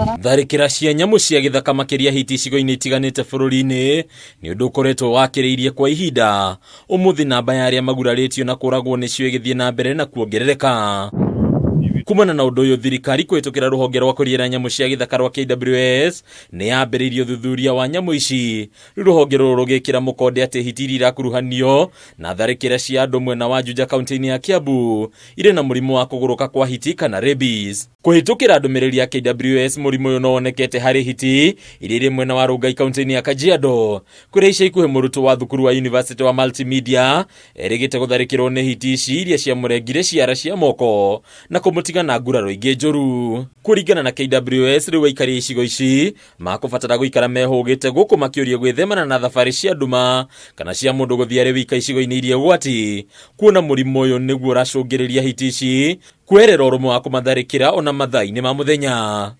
Tharĩkĩra cia nyamũ cia gĩthaka makĩria hiti icigo-inĩ itiganĩte bũrũri-inĩ nĩ ũndũ ũkoretwo wakĩrĩirie kwa ihinda. Ũmũthĩ namba ya arĩa magurarĩtio na kũragwo nĩcio ĩgĩthiĩ na mbere na kuongerereka. Kumana na ũndũ ũyũ, thirikari kũhĩtũkĩra rũhonge rwa kũriĩra nyamũ cia gĩthaka rwa KWS nĩ yambĩrĩirie ũthuthuria wa nyamũ ici. Rĩu rũhonge rũrũ rũgĩkĩra mũkonde atĩ hiti iria irakuruhanio na tharĩkĩra cia andũ mwena wa Juja kaunti-inĩ ya Kiambu irĩ na mũrimũ wa kũgũrũka kwa hiti kana rabies. Kũhĩtũkĩra ndũmĩrĩri ya KWS, mũrimũ ũyũ no wonekete harĩ hiti iria irĩ mwena wa Rongai kaunti-inĩ ya Kajiado, kũrĩa ica ikuhĩ mũrutwo wa thukuru wa University wa Multimedia erĩgĩte gũtharĩkĩrwo nĩ hiti ici iria ciamũrengire ciara cia moko na kũmũtiga na nguraro ingĩ njũru. Kũringana na KWS, rĩu aikari a icigo ici makũbatara gũikara mehũgĩte gũkũ makĩũrio gwĩthemana na thabarĩ cia nduma kana cia mũndũ gũthiĩ arĩ wika icigo-inĩ iria ũgwati, kuona mũrimũ ũyũ nĩguo ũracũngĩrĩria hiti ici kweherera ũrũmwe wa kũmatharĩkĩra ona mathaa-inĩ ma mũthenya.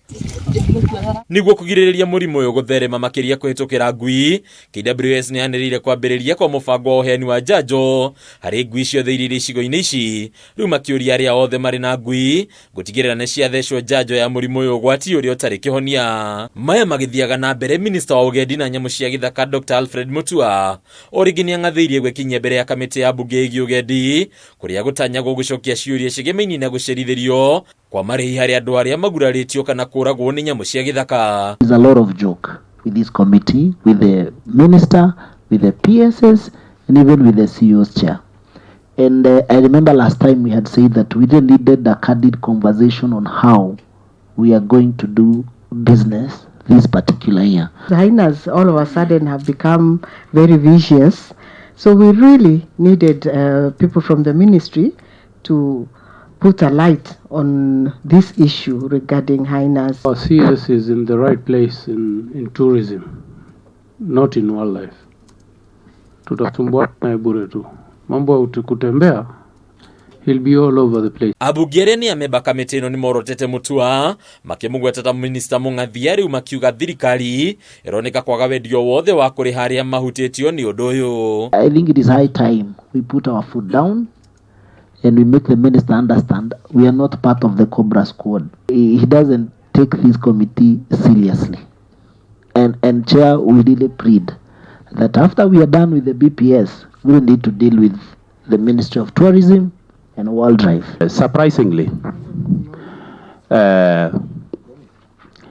Nĩguo kũgirĩrĩria mũrimũ ũyũ gũtherema makĩria kũhĩtũkĩra ngui, KWS nĩ yanĩrĩire kwambĩrĩria kwa mũbango wa ũheani wa njanjo harĩ ngui ciothe iria irĩ icigo-inĩ ici. Rĩu makĩũria arĩa othe marĩ na ngui gũtigĩrĩra nĩ ciathecwo njanjo ya mũrimũ ũyũ ũgwati ũrĩa ũtarĩ kĩhonia. Maya magĩthiaga na mbere, minista wa ũgendi na nyamũ cia gĩthaka Dr. Alfred Mutua o rĩngĩ nĩ ang'athĩirie gwĩkinyia mbere ya kamĩtĩ ya mbunge ĩgiĩ ũgendi kũrĩa gũtanyagwo gũcokia ciũria ciĩgemainie na gũcerithĩrio kwa marĩhi harĩ andũ arĩa magurarĩtio kana kũragwo nĩ nyamũ cia gĩthaka. There's a lot of joke with this committee, with the minister, with the PSs, and even with the CEO's chair. And I remember last time we had said that we really needed a candid conversation on how we are going to do business this particular year. The hyenas all of a sudden have become very vicious. So we really needed people from the ministry to put a light on this issue regarding hyenas. Our CS is in the right place in tourism, not in wildlife. Tutasumbua naye bure tu. Mambo ya kutembea, he'll be all over the place. Ambunge arĩa nĩ amemba kamĩtĩ ĩno nĩ morotete Mutua makĩmũgweta ta minista mũng'athia, rĩu makiuga thirikari ĩroneka kwaga wendi o wothe wa kũrĩha arĩa mahutĩtio nĩ ũndũ ũyũ. I think it is high time we put our foot down and we make the minister understand we are not part of the Cobra squad. He doesn't take this committee seriously. And Chair, we really plead that after we are done with the BPS, we need to deal with the Ministry of Tourism and Wildlife. Surprisingly,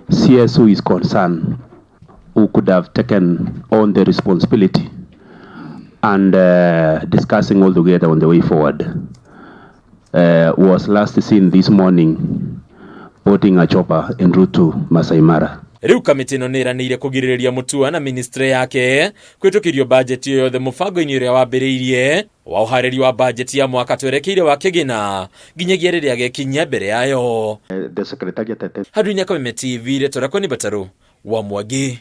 CS who is concerned, who could have taken on the responsibility and discussing all together on the way forward, was last seen this morning boarding a chopper en route to Masai Mara. Rĩu kamĩtĩ ĩno nĩ ĩranĩire kũgirĩrĩria Mutua na ministry yake kwĩtũkĩrio bajeti yothe mũbango-inĩ ũrĩa wambĩrĩirie wa ũharĩri wa bajeti ya mwaka twerekeire wa kĩgĩna nginyagia rĩrĩa gekinyia mbere yayo. The secretariat Handũ-inĩ Kameme TV, rĩtwa rĩakwa nĩ Batarũ wa Mwangi.